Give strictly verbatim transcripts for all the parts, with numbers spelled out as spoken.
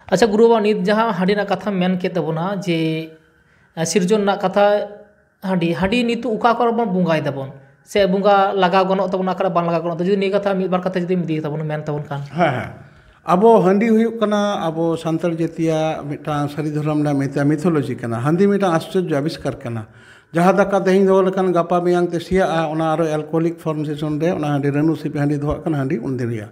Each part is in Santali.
ᱟᱪᱪᱷᱟ ᱜᱩᱨᱩ ᱵᱟᱵᱟ, ᱱᱤᱛ ᱡᱟᱦᱟᱸ ᱦᱟᱺᱰᱤ ᱨᱮᱱᱟᱜ ᱠᱟᱛᱷᱟᱢ ᱢᱮᱱ ᱠᱮᱫ ᱛᱟᱵᱚᱱᱟ, ᱡᱮ ᱟᱸ, ᱥᱤᱨᱡᱚᱱ ᱨᱮᱱᱟᱜ ᱠᱟᱛᱷᱟ, ᱦᱟᱺᱰᱤ, ᱦᱟᱺᱰᱤ ᱱᱤᱛᱚᱜ ᱚᱠᱟ ᱠᱚᱨᱮ ᱵᱚᱱ ᱵᱚᱸᱜᱟᱭ ᱫᱟᱵᱚᱱ? ᱥᱮ ᱵᱚᱸᱜᱟ ᱞᱟᱜᱟᱣ ᱜᱟᱱᱚᱜ ᱛᱟᱵᱚᱱᱟ, ᱚᱠᱟ ᱨᱮ ᱵᱟᱝ ᱞᱟᱜᱟᱣ ᱜᱟᱱᱚᱜ ᱛᱟᱵᱚᱱᱟ? ᱡᱩᱫᱤ ᱱᱤᱭᱟᱹ ᱠᱟᱛᱷᱟ ᱢᱤᱫ ᱵᱟᱨ ᱠᱟᱛᱷᱟ ᱡᱩᱫᱤᱢ ᱤᱫᱤᱭ ᱛᱟᱵᱚᱱᱟ, ᱢᱮᱱ ᱛᱟᱵᱚᱱ ᱠᱷᱟᱱ᱾ ᱦᱮᱸ, ᱦᱮᱸ᱾ ᱟᱵᱚ ᱦᱟᱺᱰᱤ ᱦᱩᱭᱩᱜ ᱠᱟᱱᱟ ᱟᱵᱚ ᱥᱟᱱᱛᱟᱲ ᱡᱟᱹᱛᱤᱭᱟᱜ ᱢᱤᱫᱴᱟᱝ ᱥᱟᱹᱨᱤ ᱫᱷᱚᱨᱚᱢ ᱨᱮᱱᱟᱜ ᱢᱤᱫᱴᱟᱝ mythology ᱠᱟᱱᱟ᱾ ᱦᱟᱺᱰᱤ ᱢᱤᱫᱴᱟᱝ ᱟᱥᱪᱚᱨᱡᱚ ᱟᱵᱤᱥᱠᱟᱨ ᱠᱟᱱᱟ᱾ ᱡᱟᱦᱟᱸ ᱫᱟᱠᱟ ᱛᱮᱦᱮᱧ ᱫᱚᱦᱚ ᱞᱮᱠᱷᱟᱱ ᱜᱟᱯᱟ ᱢᱮᱭᱟᱝ ᱛᱮ ᱥᱮᱭᱟᱜᱼᱟ, ᱚᱱᱟ ᱟᱨᱚ alcoholic formation ᱨᱮ ᱚᱱᱟ ᱦᱟᱺᱰᱤ ᱨᱟᱹᱱᱩ ᱥᱤᱯᱤ ᱦᱟᱺᱰᱤ ᱫᱚᱦᱚ ᱠᱟᱜ ᱠᱷᱟᱱ ᱦᱟᱺᱰᱤ ᱩᱱᱫᱤᱱ ᱨᱮᱭᱟᱜ᱾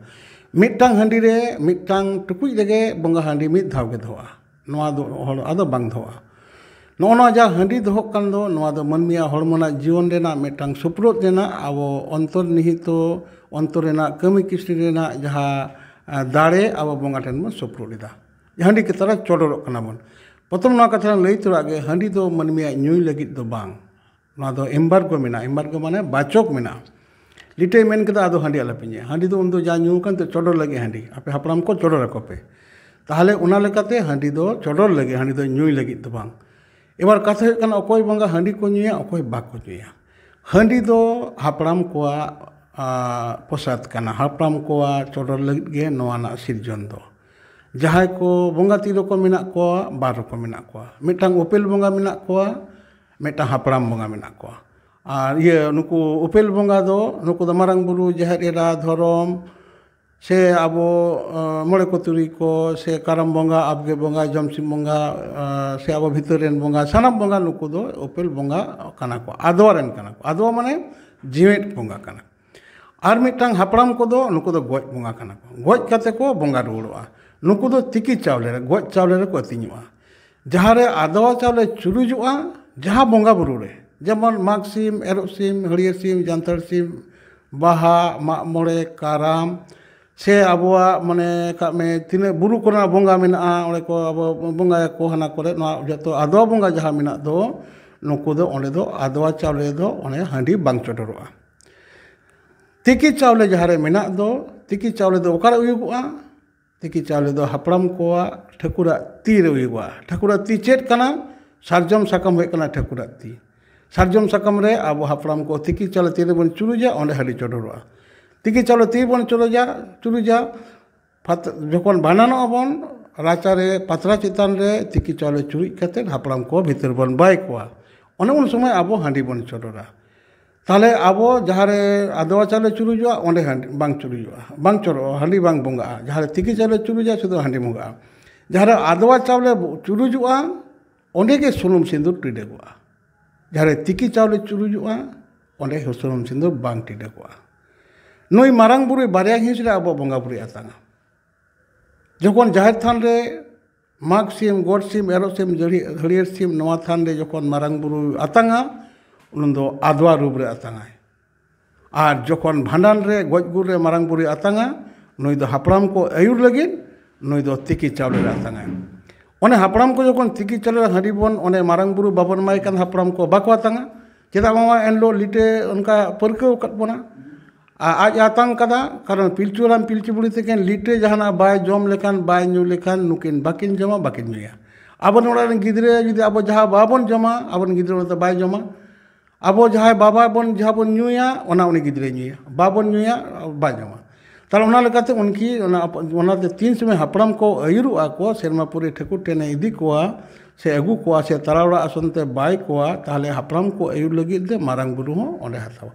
ᱢᱤᱫᱴᱟᱝ ᱦᱟᱺᱰᱤ ᱨᱮ ᱢᱤᱫᱴᱟᱝ ᱴᱩᱠᱩᱡ ᱨᱮᱜᱮ ᱵᱚᱸᱜᱟ ᱦᱟᱺᱰᱤ ᱢᱤᱫ ᱫᱷᱟᱣ ᱜᱮ ᱫᱚᱦᱚᱜᱼᱟ᱾ ᱱᱚᱣᱟ ᱫᱚ ᱦᱚᱲ ᱟᱫᱚ ᱵᱟᱝ ᱫᱚᱦᱚᱜᱼᱟ᱾ ᱱᱚᱜᱼᱚ ᱱᱚᱣᱟ ᱡᱟᱦᱟᱸ ᱦᱟᱺᱰᱤ ᱫᱚᱦᱚᱜ ᱠᱟᱱ ᱫᱚ, ᱱᱚᱣᱟ ᱫᱚ ᱢᱟᱹᱱᱢᱤᱭᱟᱜ ᱦᱚᱲᱢᱚ ᱨᱮᱱᱟᱜ ᱡᱤᱭᱚᱱ ᱨᱮᱱᱟᱜ ᱢᱤᱫᱴᱟᱝ ᱥᱩᱯᱨᱚᱫ ᱨᱮᱱᱟᱜ ᱟᱵᱚ ᱚᱱᱛᱚᱨᱱᱤᱦᱤᱛᱚ, ᱚᱱᱛᱚᱨ ᱨᱮᱱᱟᱜ ᱠᱟᱹᱢᱤ ᱠᱤᱥᱱᱤ ᱨᱮᱱᱟᱜ ᱡᱟᱦᱟᱸ, ᱟᱸ, ᱫᱟᱲᱮ ᱟᱵᱚ ᱵᱚᱸᱜᱟ ᱴᱷᱮᱱ ᱵᱚᱱ ᱥᱩᱯᱨᱩᱫ ᱮᱫᱟ᱾ ᱦᱟᱺᱰᱤ ᱠᱮᱛᱟᱨᱟ ᱪᱚᱰᱚᱨᱚᱜ ᱠᱟᱱᱟ ᱵᱚᱱ᱾ ᱯᱨᱚᱛᱷᱚᱢ ᱱᱚᱣᱟ ᱠᱟᱛᱷᱟ ᱞᱟᱝ ᱞᱟᱹᱭ ᱛᱚᱨᱟ ᱜᱮ, ᱦᱟᱺᱰᱤ ᱫᱚ ᱢᱟᱹᱱᱢᱤᱭᱟᱜ ᱧᱩᱭ ᱞᱟᱹᱜᱤᱫ ᱫᱚ ᱵᱟᱝ᱾ ᱱᱚᱣᱟ ᱫᱚ embargo ᱢᱮᱱᱟᱜᱼᱟ᱾ Embargo ᱢᱟᱱᱮ ᱵᱟᱪᱚᱠ ᱢᱮᱱᱟᱜᱼᱟ᱾ ᱞᱤᱴᱟᱹᱭ ᱢᱮᱱ ᱠᱮᱫᱟ, "ᱟᱫᱚ ᱦᱟᱺᱰᱤ ᱟᱞᱚᱯᱮ ᱧᱩᱭᱟ, ᱦᱟᱺᱰᱤ ᱫᱚ ᱩᱱᱫᱚ ᱡᱟ ᱧᱩ ᱠᱟᱱ ᱛᱮ ᱪᱚᱰᱚᱨ ᱞᱟᱹᱜᱤᱫ ᱦᱟᱺᱰᱤ, ᱟᱯᱮ ᱦᱟᱯᱲᱟᱢ ᱠᱚ ᱪᱚᱰᱚᱨ ᱟᱠᱚ ᱯᱮ᱾" ᱛᱟᱦᱚᱞᱮ ᱚᱱᱟ ᱞᱮᱠᱟᱛᱮ ᱦᱟᱺᱰᱤ ᱫᱚ ᱪᱚᱰᱚᱨ ᱞᱟᱹᱜᱤᱫ, ᱦᱟᱺᱰᱤ ᱫᱚ ᱧᱩᱭ ᱞᱟᱹᱜᱤᱫ ᱫᱚ ᱵᱟᱝ᱾ ᱮᱵᱟᱨ ᱠᱟᱛᱷᱟ ᱦᱩᱭᱩᱜ ᱠᱟᱱᱟ, ᱚᱠᱚᱭ ᱵᱚᱸᱜᱟ ᱦᱟᱺᱰᱤ ᱠᱚ ᱧᱩᱭᱟ, ᱚᱠᱚᱭ ᱵᱟᱠᱚ ᱧᱩᱭᱟ᱾ ᱦᱟᱺᱰᱤ ᱫᱚ ᱦᱟᱯᱲᱟᱢ ᱠᱚᱣᱟᱜ, ᱟ, ᱯᱨᱚᱥᱟᱫ ᱠᱟᱱᱟ, ᱦᱟᱯᱲᱟᱢ ᱠᱚᱣᱟᱜ ᱪᱚᱰᱚᱨ ᱞᱟᱹᱜᱤᱫ ᱜᱮ ᱱᱚᱣᱟ ᱨᱮᱱᱟᱜ ᱥᱤᱨᱡᱚᱱ ᱫᱚ᱾ ᱡᱟᱦᱟᱸᱭ ᱠᱚ ᱵᱚᱸᱜᱟ ᱛᱤᱱ ᱨᱚᱠᱚᱢ ᱢᱮᱱᱟᱜ ᱠᱚᱣᱟ, ᱵᱟᱨ ᱨᱚᱠᱚᱢ ᱢᱮᱱᱟᱜ ᱠᱚᱣᱟ᱾ ᱢᱤᱫᱴᱟᱝ ᱩᱯᱮᱞ ᱵᱚᱸᱜᱟ ᱢᱮᱱᱟᱜ ᱠᱚᱣᱟ, ᱢᱤᱫᱴᱟᱝ ᱦᱟᱯᱲᱟᱢ ᱵᱚᱸᱜᱟ ᱢᱮᱱᱟᱜ ᱠᱚᱣᱟ᱾ ᱟᱨ ᱤᱭᱟᱹ, ᱱᱩᱠᱩ ᱩᱯᱮᱞ ᱵᱚᱸᱜᱟ ᱫᱚ, ᱱᱩᱠᱩ ᱫᱚ ᱢᱟᱨᱟᱝ ᱵᱩᱨᱩ, ᱡᱟᱦᱮᱨ ᱮᱨᱟ, ᱫᱷᱚᱨᱚᱢ, ᱥᱮ ᱟᱵᱚ, ᱟᱸ, ᱢᱚᱬᱮ ᱠᱚ ᱛᱩᱨᱩᱭ ᱠᱚ, ᱥᱮ ᱠᱟᱨᱟᱢ ᱵᱚᱸᱜᱟ, ᱟᱵᱜᱮ ᱵᱚᱸᱜᱟ, ᱡᱚᱢᱥᱤᱢ ᱵᱚᱸᱜᱟ, ᱟᱸ, ᱥᱮ ᱟᱵᱚ ᱵᱷᱤᱛᱟᱹᱨ ᱨᱮᱱ ᱵᱚᱸᱜᱟ, ᱥᱟᱱᱟᱢ ᱵᱚᱸᱜᱟ ᱱᱩᱠᱩ ᱫᱚ ᱩᱯᱮᱞ ᱵᱚᱸᱜᱟ ᱠᱟᱱᱟ ᱠᱚ, ᱟᱫᱣᱟ ᱨᱮᱱ ᱠᱟᱱᱟ ᱠᱚ᱾ ᱟᱫᱣᱟ ᱢᱟᱱᱮ ᱡᱤᱣᱮᱫ ᱵᱚᱸᱜᱟ ᱠᱟᱱᱟ᱾ ᱟᱨ ᱢᱤᱫᱴᱟᱝ ᱦᱟᱯᱲᱟᱢ ᱠᱚᱫᱚ ᱱᱩᱠᱩ ᱫᱚ ᱜᱚᱡ ᱵᱚᱸᱜᱟ ᱠᱟᱱᱟ ᱠᱚ᱾ ᱜᱚᱡ ᱠᱟᱛᱮ ᱠᱚ ᱵᱚᱸᱜᱟ ᱨᱩᱣᱟᱹᱲᱚᱜᱼᱟ᱾ ᱱᱩᱠᱩ ᱫᱚ ᱛᱤᱠᱤ ᱪᱟᱣᱞᱮ ᱨᱮ, ᱜᱚᱡ ᱪᱟᱣᱞᱮ ᱨᱮᱠᱚ ᱟᱹᱛᱤᱧᱚᱜᱼᱟ᱾ ᱡᱟᱦᱟᱸ ᱨᱮ ᱟᱫᱣᱟ ᱪᱟᱣᱞᱮ ᱪᱩᱨᱩᱡᱚᱜᱼᱟ, ᱡᱟᱦᱟᱸ ᱵᱚᱸᱜᱟ ᱵᱩᱨᱩ ᱨᱮ, ᱡᱮᱢᱚᱱ ᱢᱟᱜᱽ ᱥᱤᱢ, ᱮᱨᱚᱜ ᱥᱤᱢ, ᱦᱟᱹᱲᱭᱟᱹᱨ ᱥᱤᱢ, ᱡᱟᱱᱛᱷᱟᱲ ᱥᱤᱢ, ᱵᱟᱦᱟ, ᱢᱟᱜ ᱢᱚᱬᱮ, ᱠᱟᱨᱟᱢ, ᱥᱮ ᱟᱵᱚᱣᱟᱜ ᱢᱟᱱᱮ ᱠᱟᱜ ᱢᱮ ᱛᱤᱱᱟᱹᱜ ᱵᱩᱨᱩ ᱠᱚᱨᱮᱱᱟᱜ ᱵᱚᱸᱜᱟ ᱢᱮᱱᱟᱜᱼᱟ, ᱚᱸᱰᱮ ᱠᱚ ᱟᱵᱚ ᱵᱚᱸᱜᱟᱭᱟᱠᱚ ᱦᱟᱱᱟ ᱠᱚᱨᱮ, ᱱᱚᱣᱟ ᱡᱚᱛᱚ ᱟᱫᱣᱟ ᱵᱚᱸᱜᱟ ᱡᱟᱦᱟᱸ ᱢᱮᱱᱟᱜ ᱫᱚ, ᱱᱩᱠᱩ ᱫᱚ ᱚᱸᱰᱮ ᱫᱚ ᱟᱫᱣᱟ ᱪᱟᱣᱞᱮ ᱫᱚ ᱚᱱᱮ ᱦᱟᱺᱰᱤ ᱵᱟᱝ ᱪᱚᱰᱚᱨᱚᱜᱼᱟ᱾ ᱛᱤᱠᱤ ᱪᱟᱣᱞᱮ ᱡᱟᱦᱟᱸ ᱨᱮ ᱢᱮᱱᱟᱜ ᱫᱚ, ᱛᱤᱠᱤ ᱪᱟᱣᱞᱮ ᱫᱚ ᱚᱠᱟᱨᱮ ᱦᱩᱭᱩᱜᱚᱜᱼᱟ? ᱛᱤᱠᱤ ᱪᱟᱣᱞᱮ ᱫᱚ ᱦᱟᱯᱲᱟᱢ ᱠᱚᱣᱟᱜ ᱴᱷᱟᱹᱠᱩᱨᱟᱜ ᱛᱤ ᱨᱮ ᱦᱩᱭᱩᱜᱚᱜᱼᱟ᱾ ᱴᱷᱟᱹᱠᱩᱨᱟᱜ ᱛᱤ ᱪᱮᱫ ᱠᱟᱱᱟ? ᱥᱟᱨᱡᱚᱢ ᱥᱟᱠᱟᱢ ᱦᱩᱭᱩᱜ ᱠᱟᱱᱟ ᱴᱷᱟᱹᱠᱩᱨᱟᱜ ᱛᱤ᱾ ᱥᱟᱨᱡᱚᱢ ᱥᱟᱠᱟᱢ ᱨᱮ ᱟᱵᱚ ᱦᱟᱯᱲᱟᱢ ᱠᱚ ᱛᱤᱠᱤ ᱪᱟᱣᱞᱮ ᱛᱤ ᱨᱮᱵᱚᱱ ᱪᱩᱨᱩᱡᱟ, ᱚᱸᱰᱮ ᱦᱟᱺᱰᱤ ᱪᱚᱰᱚᱨᱚᱜᱼᱟ᱾ ᱛᱤᱠᱤ ᱪᱟᱣᱞᱮ ᱛᱤ ᱵᱚᱱ ᱪᱩᱨᱩᱡᱟ, ᱪᱩᱨᱩᱡᱟ, ᱯᱷᱟᱛ-, ᱡᱚᱠᱷᱚᱱ ᱵᱷᱟᱸᱰᱟᱱᱚᱜᱼᱟ ᱵᱚᱱ, ᱨᱟᱪᱟᱨᱮ ᱯᱟᱛᱲᱟ ᱪᱮᱛᱟᱱ ᱨᱮ ᱛᱤᱠᱤ ᱪᱟᱣᱞᱮ ᱪᱩᱨᱩᱡ ᱠᱟᱛᱮ ᱦᱟᱯᱲᱟᱢ ᱠᱚ ᱵᱷᱤᱛᱟᱹᱨ ᱵᱚᱱ ᱵᱟᱭ ᱠᱚᱣᱟ᱾ ᱚᱱᱮ ᱩᱱ ᱥᱚᱢᱚᱭ ᱟᱵᱚ ᱦᱟᱺᱰᱤ ᱵᱚᱱ ᱪᱚᱰᱚᱨᱟ᱾ ᱛᱟᱦᱚᱞᱮ ᱟᱵᱚ ᱡᱟᱦᱟᱸ ᱨᱮ ᱟᱫᱣᱟ ᱪᱟᱣᱞᱮ ᱪᱩᱨᱩᱡᱚᱜᱼᱟ, ᱚᱸᱰᱮ ᱦᱟᱺᱰᱤ ᱵᱟᱝ ᱪᱩᱨᱩᱡᱚᱜᱼᱟ, ᱵᱟᱝ ᱪᱚᱰᱚᱨᱚᱜᱼᱟ, ᱦᱟᱺᱰᱤ ᱵᱟᱝ ᱵᱚᱸᱜᱟᱜᱼᱟ᱾ ᱡᱟᱦᱟᱸ ᱨᱮ ᱛᱤᱠᱤ ᱪᱟᱣᱞᱮ ᱪᱩᱨᱩᱡᱟ, ᱥᱩᱫᱷᱩ ᱦᱟᱺᱰᱤ ᱵᱚᱸᱜᱟᱜᱼᱟ᱾ ᱡᱟᱦᱟᱸ ᱨᱮ ᱟᱫᱣᱟ ᱪᱟᱣᱞᱮ ᱪᱩᱨᱩᱡᱚᱜᱼᱟ, ᱚᱸᱰᱮ ᱜᱮ ᱥᱩᱱᱩᱢ ᱥᱤᱸᱫᱩᱨ ᱴᱤᱰᱟᱹᱜᱚᱜᱼᱟ᱾ ᱡᱟᱦᱟᱸ ᱨᱮ ᱛᱤᱠᱤ ᱪᱟᱣᱞᱮ ᱪᱩᱨᱩᱡᱚᱜᱼᱟ, ᱚᱸᱰᱮ ᱥᱩᱱᱩᱢ ᱥᱤᱸᱫᱩᱨ ᱵᱟᱝ ᱴᱤᱰᱟᱹᱜᱚᱜᱼᱟ᱾ ᱱᱩᱭ ᱢᱟᱨᱟᱝ ᱵᱩᱨᱩ ᱵᱟᱨᱭᱟ ᱦᱤᱸᱥ ᱨᱮ ᱟᱵᱚ ᱵᱚᱸᱜᱟ ᱵᱩᱨᱩᱭ ᱟᱛᱟᱝᱟ᱾ ᱡᱚᱠᱷᱚᱱ ᱡᱟᱦᱮᱨ ᱛᱷᱟᱱ ᱨᱮ ᱢᱟᱜᱽ ᱥᱤᱢ, ᱜᱚᱰ ᱥᱤᱢ, ᱮᱨᱚᱜ ᱥᱤᱢ, ᱡᱟᱹᱲᱤ-, ᱦᱟᱹᱲᱭᱟᱹᱨ ᱥᱤᱢ, ᱱᱚᱣᱟ ᱛᱷᱟᱱ ᱨᱮ ᱡᱚᱠᱷᱚᱱ ᱢᱟᱨᱟᱝ ᱵᱩᱨᱩ ᱟᱛᱟᱝᱟ, ᱩᱱ ᱫᱚ ᱟᱫᱣᱟ ᱨᱩᱯ ᱨᱮ ᱟᱛᱟᱝᱟᱭ᱾ ᱟᱨ ᱡᱚᱠᱷᱚᱱ ᱵᱷᱟᱸᱰᱟᱱ ᱨᱮ, ᱜᱚᱡ ᱜᱩᱨ ᱨᱮ ᱢᱟᱨᱟᱝ ᱵᱩᱨᱩᱭ ᱟᱛᱟᱝᱟ, ᱱᱩᱭ ᱫᱚ ᱦᱟᱯᱲᱟᱢ ᱠᱚ ᱟᱹᱭᱩᱨ ᱞᱟᱹᱜᱤᱫ ᱱᱩᱭ ᱫᱚ ᱛᱤᱠᱤ ᱪᱟᱣᱞᱮ ᱨᱮ ᱟᱛᱟᱝᱟᱭ᱾ ᱚᱱᱮ ᱦᱟᱯᱲᱟᱢ ᱠᱚ ᱡᱚᱠᱷᱚᱱ ᱛᱤᱠᱤ ᱪᱟᱣᱞᱮ ᱨᱮ ᱦᱟᱺᱰᱤ ᱵᱚᱱ, ᱚᱱᱮ ᱢᱟᱨᱟᱝ ᱵᱩᱨᱩ ᱵᱟᱵᱚᱱ ᱮᱢᱟᱭ ᱠᱷᱟᱱ ᱦᱟᱯᱲᱟᱢ ᱠᱚ ᱵᱟᱠᱚ ᱟᱛᱟᱝᱟ᱾ ᱪᱮᱫᱟᱜ ᱵᱟᱝᱢᱟ ᱮᱱᱦᱤᱞᱳᱜ ᱞᱤᱴᱟᱹ ᱚᱱᱠᱟ ᱯᱟᱹᱨᱠᱟᱹᱣ ᱟᱠᱟᱫ ᱵᱚᱱᱟ᱾ ᱟᱨ ᱟᱡ ᱟᱛᱟᱝ ᱠᱟᱫᱟ, ᱠᱟᱨᱚᱱ ᱯᱤᱞᱪᱩ ᱦᱟᱲᱟᱢ ᱯᱤᱞᱪᱩ ᱵᱩᱲᱦᱤ ᱛᱟᱹᱠᱤᱱ ᱞᱤᱴᱟᱹ ᱡᱟᱦᱟᱱᱟᱜ ᱵᱟᱭ ᱡᱚᱢ ᱞᱮᱠᱷᱟᱱ, ᱵᱟᱭ ᱧᱩ ᱞᱮᱠᱷᱟᱱ ᱱᱩᱠᱤᱱ ᱵᱟᱹᱠᱤᱱ ᱡᱚᱢᱟ, ᱵᱟᱹᱠᱤᱱ ᱧᱩᱭᱟ᱾ ᱟᱵᱚ ᱚᱲᱟᱜ ᱨᱮᱱ ᱜᱤᱫᱽᱨᱟᱹ ᱡᱩᱫᱤ ᱟᱵᱚ ᱡᱟᱦᱟᱸ ᱵᱟᱵᱚᱱ ᱡᱚᱢᱟ, ᱟᱵᱚᱨᱮᱱ ᱜᱤᱫᱽᱨᱟᱹ ᱚᱱᱟ ᱫᱚ ᱵᱟᱭ ᱡᱚᱢᱟ᱾ ᱟᱵᱚ ᱡᱟᱦᱟᱸᱭ ᱵᱟᱵᱟ ᱵᱚᱱ, ᱡᱟᱦᱟᱸ ᱵᱚᱱ ᱧᱩᱭᱟ, ᱚᱱᱟ ᱩᱱᱤ ᱜᱤᱫᱽᱨᱟᱹᱭ ᱧᱩᱭᱟ᱾ ᱵᱟᱵᱚᱱ ᱧᱩᱭᱟ, ᱵᱟᱭ ᱡᱚᱢᱟ᱾ ᱛᱟᱦᱞᱮ ᱚᱱᱟ ᱞᱮᱠᱟᱛᱮ ᱩᱱᱠᱤ ᱚᱱᱟ, ᱚᱱᱟᱛᱮ ᱛᱤᱱ ᱥᱚᱢᱚᱭ ᱦᱟᱯᱲᱟᱢ ᱠᱚ ᱟᱹᱭᱩᱨᱚᱜᱼᱟ ᱠᱚ, ᱥᱮᱨᱢᱟ ᱯᱩᱨᱤ ᱴᱷᱟᱹᱠᱩᱨ ᱴᱷᱮᱱᱮ ᱤᱫᱤ ᱠᱚᱣᱟ ᱥᱮ ᱟᱹᱜᱩ ᱠᱚᱣᱟ ᱥᱮ ᱛᱟᱞᱟ ᱚᱲᱟᱜ ᱟᱥᱚᱱ ᱛᱮ ᱵᱟᱭ ᱠᱚᱣᱟ, ᱛᱟᱦᱞᱮ ᱦᱟᱯᱲᱟᱢ ᱠᱚ ᱟᱹᱭᱩᱨ ᱞᱟᱹᱜᱤᱫ ᱛᱮ ᱢᱟᱨᱟᱝ ᱵᱩᱨᱩ ᱦᱚᱸ ᱚᱸᱰᱮ ᱦᱟᱛᱟᱣᱟ᱾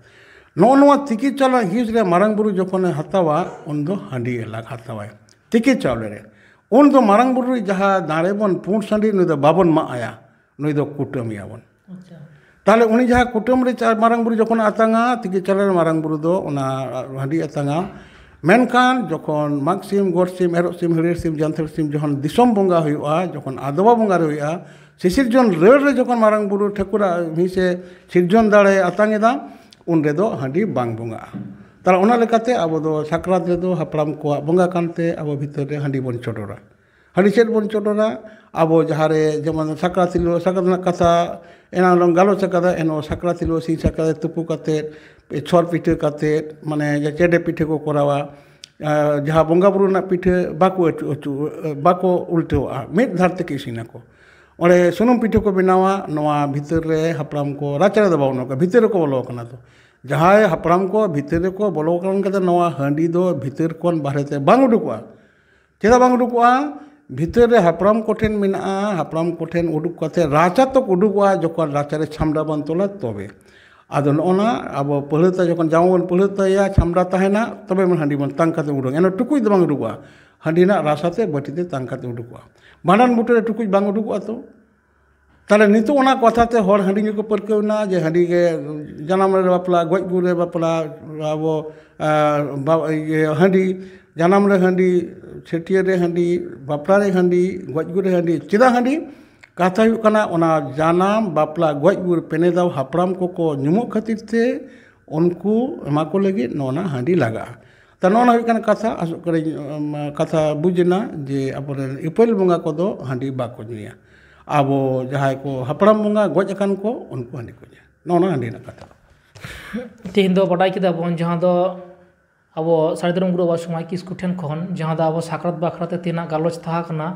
ᱱᱚᱜᱼᱚ ᱱᱚᱣᱟ ᱛᱤᱠᱤ ᱪᱟᱣᱞᱮ ᱦᱤᱸᱥ ᱨᱮ ᱢᱟᱨᱟᱝ ᱵᱩᱨᱩ ᱡᱚᱠᱷᱚᱱᱮ ᱦᱟᱛᱟᱣᱟ, ᱩᱱ ᱫᱚ ᱦᱟᱺᱰᱤ ᱮᱞᱟᱜ ᱦᱟᱛᱟᱣᱟᱭ ᱛᱤᱠᱤ ᱪᱟᱣᱞᱮ ᱨᱮ᱾ ᱩᱱ ᱫᱚ ᱢᱟᱨᱟᱝ ᱵᱩᱨᱩ ᱨᱮ ᱡᱟᱦᱟᱸ ᱫᱟᱲᱮ ᱵᱚᱱ, ᱯᱩᱸᱰ ᱥᱟᱺᱰᱤ, ᱱᱩᱭ ᱫᱚ ᱵᱟᱵᱚᱱ ᱢᱟᱜ ᱟᱭᱟ, ᱱᱩᱭ ᱫᱚ ᱠᱩᱴᱟᱹᱢ ᱮᱭᱟ ᱵᱚᱱ᱾ ᱟᱪᱪᱷᱟ᱾ ᱛᱟᱦᱞᱮ ᱩᱱᱤ ᱡᱟᱦᱟᱸ ᱠᱩᱴᱟᱹᱢ ᱨᱮ ᱪᱟ-, ᱢᱟᱨᱟᱝ ᱵᱩᱨᱩ ᱡᱚᱠᱷᱚᱱ ᱟᱛᱟᱝᱟ, ᱛᱤᱠᱤ ᱪᱟᱣᱞᱮ ᱨᱮ ᱢᱟᱨᱟᱝ ᱵᱩᱨᱩ ᱫᱚ ᱚᱱᱟ ᱦᱟᱺᱰᱤ ᱟᱛᱟᱝᱟ᱾ ᱢᱮᱱᱠᱷᱟᱱ ᱡᱚᱠᱷᱚᱱ ᱢᱟᱜᱽ ᱥᱤᱢ, ᱜᱚᱰ ᱥᱤᱢ, ᱮᱨᱚᱜ ᱥᱤᱢ, ᱦᱟᱹᱲᱭᱟᱹᱨ ᱥᱤᱢ, ᱡᱟᱱᱛᱷᱟᱹᱲ ᱥᱤᱢ ᱡᱚᱠᱷᱚᱱ ᱫᱤᱥᱚᱢ ᱵᱚᱸᱜᱟ ᱦᱩᱭᱩᱜᱼᱟ, ᱡᱚᱠᱷᱚᱱ ᱟᱫᱣᱟ ᱵᱚᱸᱜᱟ ᱨᱮ ᱦᱩᱭᱩᱜᱼᱟ, ᱥᱤᱥᱤᱨᱡᱚᱱ ᱨᱟᱹᱲ ᱨᱮ ᱡᱚᱠᱷᱚᱱ ᱢᱟᱨᱟᱝ ᱵᱩᱨᱩ ᱴᱷᱟᱹᱠᱩᱨᱟᱜ ᱢᱤᱫ ᱥᱮ ᱥᱤᱨᱡᱚᱱ ᱫᱟᱲᱮ ᱟᱛᱟᱝ ᱮᱫᱟ, ᱩᱱ ᱨᱮᱫᱚ ᱦᱟᱺᱰᱤ ᱵᱟᱝ ᱵᱚᱸᱜᱟᱜᱼᱟ᱾ ᱛᱟᱦᱞᱮ ᱚᱱᱟ ᱞᱮᱠᱟᱛᱮ ᱟᱵᱚ ᱫᱚ ᱥᱟᱠᱨᱟᱛ ᱨᱮᱫᱚ ᱦᱟᱯᱲᱟᱢ ᱠᱚᱣᱟᱜ ᱵᱚᱸᱜᱟ ᱠᱟᱱᱛᱮ ᱟᱵᱚ ᱵᱷᱤᱛᱟᱹᱨ ᱨᱮ ᱦᱟᱺᱰᱤ ᱵᱚᱱ ᱪᱚᱰᱚᱨᱟ᱾ ᱦᱟᱺᱰᱤ ᱪᱮᱫ ᱵᱚᱱ ᱪᱚᱰᱚᱨᱟ? ᱟᱵᱚ ᱡᱟᱦᱟᱸ ᱨᱮ ᱡᱮᱢᱚᱱ ᱥᱟᱠᱨᱟᱛ ᱦᱤᱞᱳᱜ, ᱥᱟᱠᱨᱟᱛ ᱨᱮᱱᱟᱜ ᱠᱟᱛᱷᱟ ᱮᱱᱟᱝ ᱞᱟᱝ ᱜᱟᱞᱚᱪ ᱟᱠᱟᱫᱟ, ᱮᱱᱦᱚᱸ ᱥᱟᱠᱨᱟᱛ ᱦᱤᱞᱳᱜ ᱥᱤᱧ ᱥᱟᱠᱨᱟᱛ ᱨᱮ ᱛᱩᱯᱩ ᱠᱟᱛᱮᱫ, ᱪᱷᱚᱨ ᱯᱤᱴᱷᱟᱹ ᱠᱟᱛᱮᱫ, ᱢᱟᱱᱮ ᱡᱮ ᱪᱮᱰᱮ ᱯᱤᱴᱷᱟᱹ ᱠᱚ ᱠᱚᱨᱟᱣᱟ, ᱟᱨ ᱡᱟᱦᱟᱸ ᱵᱚᱸᱜᱟ ᱵᱩᱨᱩ ᱨᱮᱱᱟᱜ ᱯᱤᱴᱷᱟᱹ ᱵᱟᱠᱚ ᱟᱹᱪᱩ, ᱟᱹᱪᱩ, ᱵᱟᱠᱚ ᱩᱞᱴᱟᱹᱣᱟᱜᱼᱟ, ᱢᱤᱫ ᱫᱷᱟᱨ ᱛᱮᱠᱚ ᱤᱥᱤᱱᱟᱠᱚ᱾ ᱚᱸᱰᱮ ᱥᱩᱱᱩᱢ ᱯᱤᱴᱷᱟᱹ ᱠᱚ ᱵᱮᱱᱟᱣᱟ, ᱱᱚᱣᱟ ᱵᱷᱤᱛᱟᱹᱨ ᱨᱮ ᱦᱟᱯᱲᱟᱢ ᱠᱚ ᱨᱟᱪᱟ ᱨᱮᱫᱚ ᱵᱟᱵᱚᱱ ᱵᱚᱞᱚ ᱠᱟᱱᱟ, ᱵᱷᱤᱛᱟᱹᱨ ᱨᱮᱠᱚ ᱵᱚᱞᱚ ᱟᱠᱟᱱᱟ᱾ ᱛᱚ ᱡᱟᱦᱟᱸᱭ ᱦᱟᱯᱲᱟᱢ ᱠᱚ ᱵᱷᱤᱛᱟᱹᱨ ᱨᱮᱠᱚ ᱵᱚᱞᱚ ᱟᱠᱟᱱ ᱠᱷᱟᱱ ᱱᱚᱣᱟ ᱦᱟᱺᱰᱤ ᱫᱚ ᱵᱷᱤᱛᱟᱹᱨ ᱠᱷᱚᱱ ᱵᱟᱦᱨᱮ ᱛᱮ ᱵᱟᱝ ᱩᱰᱩᱠᱚᱜᱼᱟ᱾ ᱪᱮᱫᱟᱜ ᱵᱟᱝ ᱩᱰᱩᱠᱚᱜᱼᱟ? ᱵᱷᱤᱛᱟᱹᱨ ᱨᱮ ᱦᱟᱯᱲᱟᱢ ᱠᱚᱴᱷᱮᱱ ᱢᱮᱱᱟᱜᱼᱟ, ᱦᱟᱯᱲᱟᱢ ᱠᱚᱴᱷᱮᱱ ᱩᱰᱩᱠ ᱠᱟᱛᱮ ᱨᱟᱪᱟ ᱛᱚᱠ ᱩᱰᱩᱠᱚᱜᱼᱟ, ᱡᱚᱠᱷᱚᱱ ᱨᱟᱪᱟ ᱨᱮ ᱪᱷᱟᱢᱰᱟ ᱵᱚᱱ ᱛᱚᱞᱟ ᱛᱚᱵᱮ᱾ ᱟᱫᱚ ᱱᱚᱜᱼᱚ ᱱᱟ ᱟᱵᱚ ᱯᱟᱹᱲᱦᱟᱹ ᱛᱟᱭ, ᱡᱚᱠᱷᱚᱱ ᱡᱟᱢᱟ ᱵᱚᱱ ᱯᱟᱹᱲᱦᱟᱹ ᱛᱟᱭᱟ, ᱪᱷᱟᱢᱰᱟ ᱛᱟᱦᱮᱱᱟ, ᱛᱚᱵᱮ ᱵᱚᱱ ᱦᱟᱺᱰᱤ ᱵᱚᱱ ᱛᱟᱝ ᱠᱟᱛᱮ ᱩᱰᱩᱝ᱾ ᱮᱱᱦᱚᱸ ᱴᱩᱠᱩᱡ ᱫᱚ ᱵᱟᱝ ᱩᱰᱩᱠᱚᱜᱼᱟ, ᱦᱟᱺᱰᱤ ᱨᱮᱱᱟᱜ ᱨᱟᱥᱟ ᱛᱮ ᱵᱟᱹᱴᱤ ᱛᱮ ᱛᱟᱝ ᱠᱟᱛᱮ ᱩᱰᱩᱠᱚᱜᱼᱟ᱾ ᱵᱷᱟᱸᱰᱟᱱ ᱵᱩᱴᱟᱹ ᱨᱮ ᱴᱩᱠᱩᱡ ᱵᱟᱝ ᱩᱰᱩᱠᱚᱜᱼᱟ ᱛᱚ᱾ ᱛᱟᱦᱞᱮ ᱱᱤᱛᱚᱜ ᱚᱱᱟ ᱠᱟᱛᱷᱟ ᱛᱮ ᱦᱚᱲ ᱦᱟᱺᱰᱤ ᱧᱩ ᱠᱚ ᱯᱟᱹᱨᱠᱟᱹᱣ ᱮᱱᱟ, ᱡᱮ ᱦᱟᱺᱰᱤ ᱜᱮ ᱡᱟᱱᱟᱢ ᱨᱮ ᱵᱟᱯᱞᱟ, ᱜᱚᱡ ᱜᱩᱨ ᱨᱮ ᱵᱟᱯᱞᱟ, ᱟᱵᱚ, ᱟᱨ, ᱵᱟ-, ᱤᱭᱟᱹ, ᱦᱟᱺᱰᱤ, ᱡᱟᱱᱟᱢ ᱨᱮ ᱦᱟᱺᱰᱤ, ᱪᱷᱟᱹᱴᱭᱟᱹᱨ ᱨᱮ ᱦᱟᱺᱰᱤ, ᱵᱟᱯᱞᱟ ᱨᱮ ᱦᱟᱺᱰᱤ, ᱜᱚᱡ ᱜᱩᱨ ᱨᱮ ᱦᱟᱺᱰᱤ᱾ ᱪᱮᱫᱟᱜ ᱦᱟᱺᱰᱤ? ᱠᱟᱛᱷᱟ ᱦᱩᱭᱩᱜ ᱠᱟᱱᱟ, ᱚᱱᱟ ᱡᱟᱱᱟᱢ, ᱵᱟᱯᱞᱟ, ᱜᱚᱡ ᱜᱩᱨ ᱯᱮᱱᱮ ᱫᱷᱟᱣ ᱦᱟᱯᱲᱟᱢ ᱠᱚᱠᱚ ᱧᱩᱢᱚᱜ ᱠᱷᱟᱹᱛᱤᱨ ᱛᱮ ᱩᱱᱠᱩ ᱮᱢᱟ ᱠᱚ ᱞᱟᱹᱜᱤᱫ ᱱᱚᱣᱟ ᱦᱟᱺᱰᱤ ᱞᱟᱜᱟᱜᱼᱟ᱾ ᱛᱟ ᱱᱚᱣᱟ ᱦᱩᱭᱩᱜ ᱠᱟᱱᱟ ᱠᱟᱛᱷᱟ, ᱟᱥᱚᱜ ᱠᱟᱹᱱᱟᱹᱧ, ᱩᱢ, ᱠᱟᱛᱷᱟ ᱵᱩᱡᱽ ᱮᱱᱟ ᱡᱮ ᱟᱵᱚᱨᱮᱱ ᱤᱯᱟᱹᱞ ᱵᱚᱸᱜᱟ ᱠᱚᱫᱚ ᱦᱟᱺᱰᱤ ᱵᱟᱠᱚ ᱧᱩᱭᱟ᱾ ᱟᱵᱚ ᱡᱟᱦᱟᱸᱭ ᱠᱚ ᱦᱟᱯᱲᱟᱢ ᱵᱚᱸᱜᱟ ᱜᱚᱡ ᱟᱠᱟᱱ ᱠᱚ, ᱩᱱᱠᱩ ᱦᱟᱺᱰᱤ ᱠᱚ ᱧᱩᱭᱟ᱾ ᱱᱚᱜᱼᱚ ᱱᱚᱣᱟ ᱦᱟᱺᱰᱤ ᱨᱮᱱᱟᱜ ᱠᱟᱛᱷᱟ᱾ ᱛᱮᱦᱮᱧ ᱫᱚ ᱵᱟᱰᱟᱭ ᱠᱮᱫᱟ ᱵᱚᱱ, ᱡᱟᱦᱟᱸ ᱫᱚ ᱟᱵᱚ ᱥᱟᱹᱨᱤ ᱫᱷᱚᱨᱚᱢ ᱜᱩᱨᱩ ᱵᱟᱵᱟ ᱥᱚᱢᱟᱭ ᱠᱤᱥᱠᱩ ᱴᱷᱮᱱ ᱠᱷᱚᱱ, ᱡᱟᱦᱟᱸ ᱫᱚ ᱟᱵᱚ ᱥᱟᱠᱨᱟᱛ ᱵᱟᱠᱷᱨᱟ ᱛᱮ ᱛᱮᱦᱮᱧᱟᱜ ᱜᱟᱞᱚᱪ ᱛᱟᱦᱮᱸ ᱠᱟᱱᱟ᱾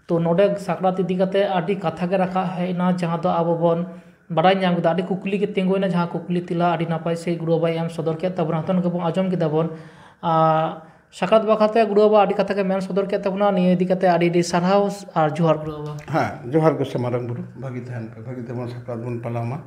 ᱛᱚ ᱱᱚᱰᱮ ᱥᱟᱠᱨᱟᱛ ᱤᱫᱤ ᱠᱟᱛᱮ ᱟᱹᱰᱤ ᱠᱟᱛᱷᱟ ᱜᱮ ᱨᱟᱠᱟᱵ ᱦᱮᱡ ᱮᱱᱟ, ᱡᱟᱦᱟᱸ ᱫᱚ ᱟᱵᱚ ᱵᱚᱱ ᱵᱟᱰᱟᱭ ᱧᱟᱢ ᱠᱮᱫᱟ, ᱟᱹᱰᱤ ᱠᱩᱠᱞᱤ ᱜᱮ ᱛᱤᱸᱜᱩᱭᱮᱱᱟ, ᱡᱟᱦᱟᱸ ᱠᱩᱠᱞᱤ ᱛᱮᱞᱟ ᱟᱹᱰᱤ ᱱᱟᱯᱟᱭ ᱥᱮ ᱜᱩᱨᱩ ᱵᱟᱵᱟᱭ ᱮᱢ ᱥᱚᱫᱚᱨ ᱠᱮᱫ ᱛᱟᱵᱚᱱᱟ᱾ ᱦᱚᱛᱚᱱ ᱜᱮᱵᱚᱱ ᱟᱸᱡᱚᱢ ᱠᱮᱫᱟ ᱵᱚᱱ᱾ ᱟᱨ ᱥᱟᱠᱨᱟᱛ ᱵᱟᱠᱷᱨᱟ ᱛᱮ ᱜᱩᱨᱩ ᱵᱟᱵᱟ ᱟᱹᱰᱤ ᱠᱟᱛᱷᱟ ᱜᱮ ᱢᱮᱱ ᱥᱚᱫᱚᱨ ᱠᱮᱫ ᱛᱟᱵᱚᱱᱟ᱾ ᱱᱤᱭᱟᱹ ᱤᱫᱤ ᱠᱟᱛᱮ ᱟᱹᱰᱤ ᱟᱹᱰᱤ ᱥᱟᱨᱦᱟᱣ ᱟᱨ ᱡᱚᱦᱟᱨ ᱜᱩᱨᱩ ᱵᱟᱵᱟ᱾ ᱦᱮᱸ, ᱡᱚᱦᱟᱨ ᱜᱮ ᱥᱮ ᱢᱟᱨᱟᱝ ᱵᱩᱨᱩ, ᱵᱷᱟᱹᱜᱤ ᱛᱟᱦᱮᱱ ᱯᱮ, ᱵᱷᱟᱹᱜᱤ ᱛᱮᱵᱚᱱ ᱥᱟᱠᱨᱟᱛ ᱵᱚᱱ ᱯᱟᱞᱟᱣ ᱢᱟ᱾